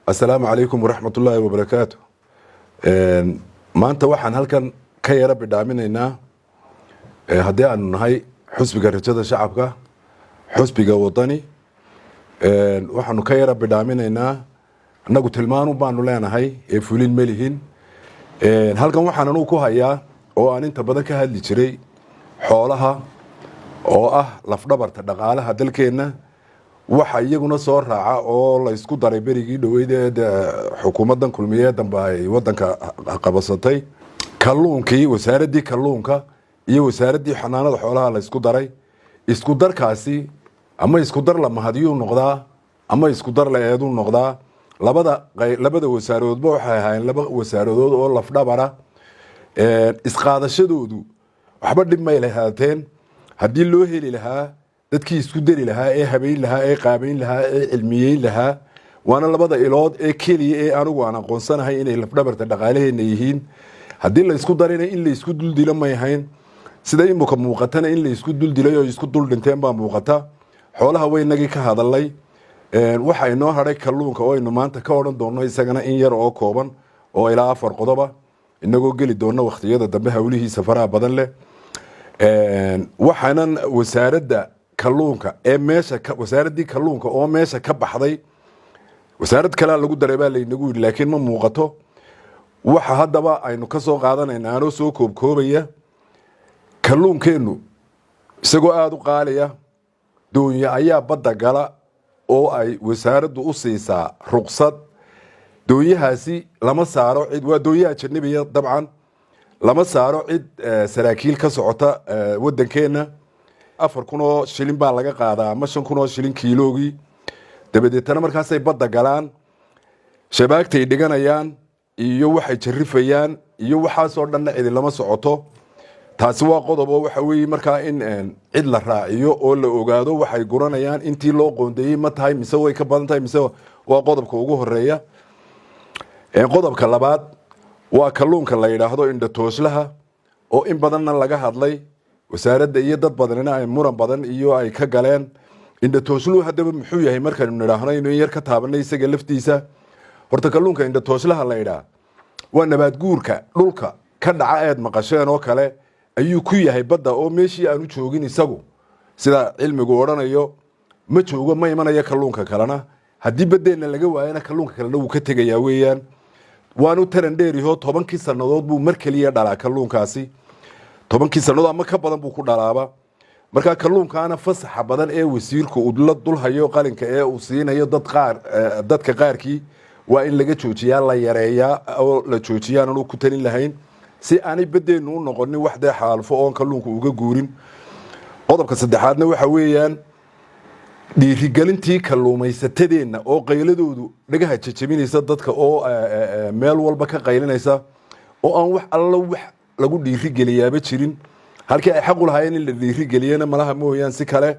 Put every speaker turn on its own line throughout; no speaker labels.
Assalaamu calaykum waraxmatullaahi wabarakaatu. Maanta waxaan halkan ka yara bidhaaminaynaa, haddii aanu nahay Xusbiga Rajada Shacabka, Xusbiga Wadani, waxaanu ka yara bidhaaminaynaa. Annagu tilmaanu baanu leenahay ee fulin ma lihin. Halkan waxaan anugu ku hayaa oo aan inta badan ka hadli jiray xoolaha oo ah lafdhabarta dhaqaalaha dalkeenna. Waxa iyaguna soo raaca oo laysku daray berigii dhoweyd ee xukuumaddan Kulmiye dambe ay wadanka qabasatay kalluunkii. Wasaaraddii kalluunka iyo wasaaraddii xanaanada xoolaha laysku daray. Isku darkaasi ama isku dar la mahadiyuu noqdaa ama isku dar la eeduu noqdaa. Labada wasaaradoodba waxay ahaayeen laba wasaaradood oo lafdhabara. Isqaadashadoodu waxba dhib may lahaateen haddii loo heli lahaa dadkii isku dari lahaa ee habeyn lahaa ee qaabayn lahaa ee cilmiyeyn lahaa. Waana labada ilood ee keliya ee anigu aan aqoonsanahay inay lafdhabarta dhaqaalaheena yihiin. Haddii laysku darina, in laysku duldilo may ahayn. Sida imuka muuqatana, in laysku duldilay oo isku dul dhinteen baa muuqata. Xoolaha waynagii ka hadalay. Waxa inoo hadhay kalluunka oo aynu maanta ka odhan doonno isagana in yar oo kooban oo ilaa afar qodoba, inagoo geli doona wakhtiyada dambe howlihiisa faraha badan leh. Waxaanan wasaaradda kalluunka ee meesha, wasaaraddii kalluunka oo meesha ka baxday, wasaarad kalea lagu daray baa laynagu yidhi, laakiin ma muuqato. Waxa haddaba aynu ka soo qaadanayna, anoo soo koobkoobaya, kalluunkeennu isagoo aada u qaaliya, doonyo ayaa badda gala oo ay wasaaraddu u siisaa ruqsad. Doonyahaasi lama saaro cid, waa doonyaha ajanabiya dabcan, lama saaro cid saraakiil ka socota waddankeenna. 4,000 oo shilin baa laga qaadaa ama 5,000 oo shilin kiiloogii. Dabadeetana markaasay badda galaan, shabaagtay dhiganayaan iyo waxay jarrifayaan iyo waxaasoo dhanna cidi lama socoto. Taasi waa qodob oo waxa weeye markaa in cid la raaciyo oo la ogaado waxay guranayaan intii loo qoondeeyey ma tahay mise way ka badan tahay mise. Waa qodobka ugu horeeya. Qodobka labaad waa kalluunka la yidhaahdo indhatooslaha, oo in badanna laga hadlay, wasaaradda iyo dad badanina ay muran badan iyo ay ka galeen. Indhatoosluhu haddaba muxuu yahay? Markaynu nidhaahno, inuu in yar ka taabanay isaga laftiisa. Horta kalluunka indhatooslaha la yidhaah waa nabaad guurka dhulka ka dhaca eed maqasheen oo kale ayuu ku yahay badda, oo meeshii aanu joogin isagu, sida cilmigu odhanayo, ma joogo, ma imanayo. Kalluunka kalena haddii baddeenna laga waayana, kalluunka kalena wuu ka tegayaa weeyaan. Waanu taran dheerihoo 10kii sannadood buu mar keliya dhalaa kalluunkaasi. 10kii sannadood ama ka badan buu ku dhalaaba. Marka kalluunkaana fasaxa badan ee wasiirku uu la dulhayo qalinka ee uu siinayo dad qaar, dadka qaarkii, waa in laga joojiyaa, la yareeyaa oo la joojiyaan anu ku talin lahayn, si aanay baddeennu u noqonin wax dee xaalfo oon kalluunku uga guurin. Qodobka saddexaadna waxa weeyaan dhiirigelintii kalluumaysatadeenna oo qayladoodu dhagaha jejebinaysa dadka oo meel walba ka qaylinaysa, oo aan wax allo wax lagu dhiirigeliyaaba jirin. Halkii ay xaq u lahaayeen in la dhiirigeliyana malaha mooyaan si kale,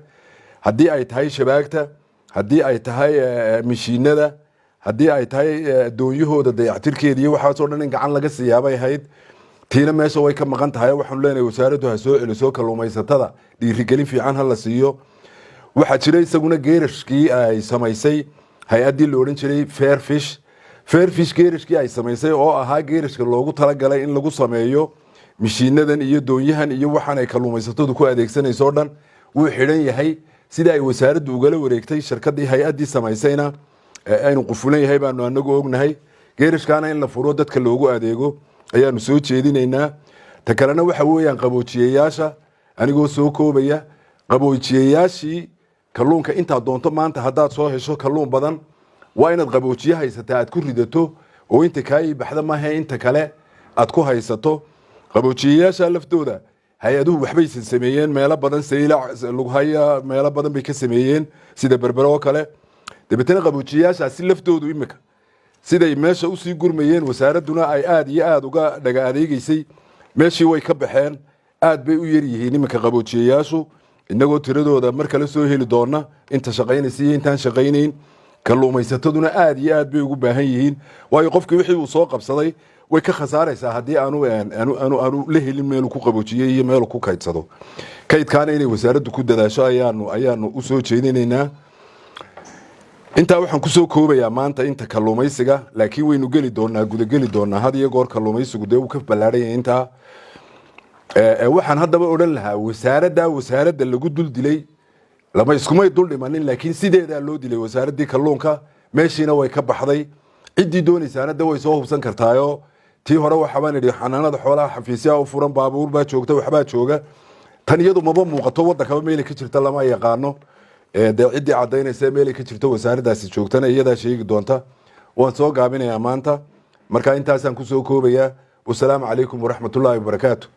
haddii ay tahay shabaagta, haddii ay tahay mishiinada, haddii ay tahay doonyahooda dayactirkeeda iyo waxaasoo dhan, in gacan laga siiyaabay ahayd. Tiina meesha way ka maqan tahay. Waxaanu leenahay wasaaraddu ha soo celiso kalluumaysatada, dhiirigelin fiican ha la siiyo. Waxaa jira isaguna geerashkii ay samaysay hay-addii la odhan jiray Fairfish. Fairfish geerashkii ay samaysay oo ahaa geerashka loogu talagalay in lagu sameeyo mishiinadan iyo doonyahan iyo waxaan ay kalluumaysatadu ku adeegsanayso o dhan, wuu xidhan yahay. Sida ay wasaaraddu ugala wareegtay shirkadii hay-addii samaysayna aynu qufulan yahay baanu anagu ognahay. Geerashkaana in la furo, dadka loogu adeego ayaanu soo jeedinaynaa. Ta kalena waxa weeyaan qaboojiyeyaasha. Anigoo soo koobaya, qaboojiyeyaashii kalluunka, intaad doonto maanta haddaad soo hesho kalluun badan, waa inaad qaboojiye haysataa aad ku ridato, oo inta kaa iibaxda maaha inta kale aad ku haysato. Qaboojiyeyaasha laftooda hay-aduhu waxbaysan sameeyeen meelo badan, Saylac, Lughaya, meelo badan bay ka sameeyeen, sida Berbere oo kale. Dabeetana qaboojiyeyaashaasi laftoodu imika siday meesha usii gurmayeen, wasaaradduna ay aada iyo aada uga dhaga adeegeysay, meeshii way ka baxeen. Aad bay u yar yihiin iminka qaboojiyeyaashu, inagoo tiradooda mar kale soo heli doona, inta shaqaynaysa iyo intaan shaqaynayn. Kalluumaysataduna aada iyo aad bay ugu baahan yihiin, waayo qofkii wixii uu soo qabsaday way ka khasaaraysaa haddii aanu la helin meeluu ku qaboojiyey iyo meeluu ku kaydsado. Kaydkaana inay wasaaraddu ku dadaasho ayaanu usoo jeedinaynaa. Intaa waxaan kusoo koobayaa maanta inta kalluumaysiga, laakiin waynu geli doonaa, gudageli doonaa had iyo goor. Kalluumaysigu dee uu ka ballaadhan yahay intaa. Waxaan haddaba odhan lahaa, wasaaradda lagu dul dilay lama iskumay dul dhimanin, laakiin sideedaa loo dilay wasaaraddii kalluunka, meeshiina way ka baxday. Ciddii doonaysaana de way soo hubsan kartaayo. Tii hore waxabaan idhi xanaanada xoolaha xafiisyaha u furan, baabuur baa joogta, waxbaa jooga. Tan iyadu maba muuqato, waddankaba meelay ka jirta lama yaqaano. Dee ciddii caddaynaysa meelay ka jirto wasaaraddaasi joogtana iyadaa sheegi doonta. Waan soo gaabinayaa maanta, marka intaasaan kusoo koobayaa. Wasalaamu calaykum waraxmatullaahi wabarakaatu.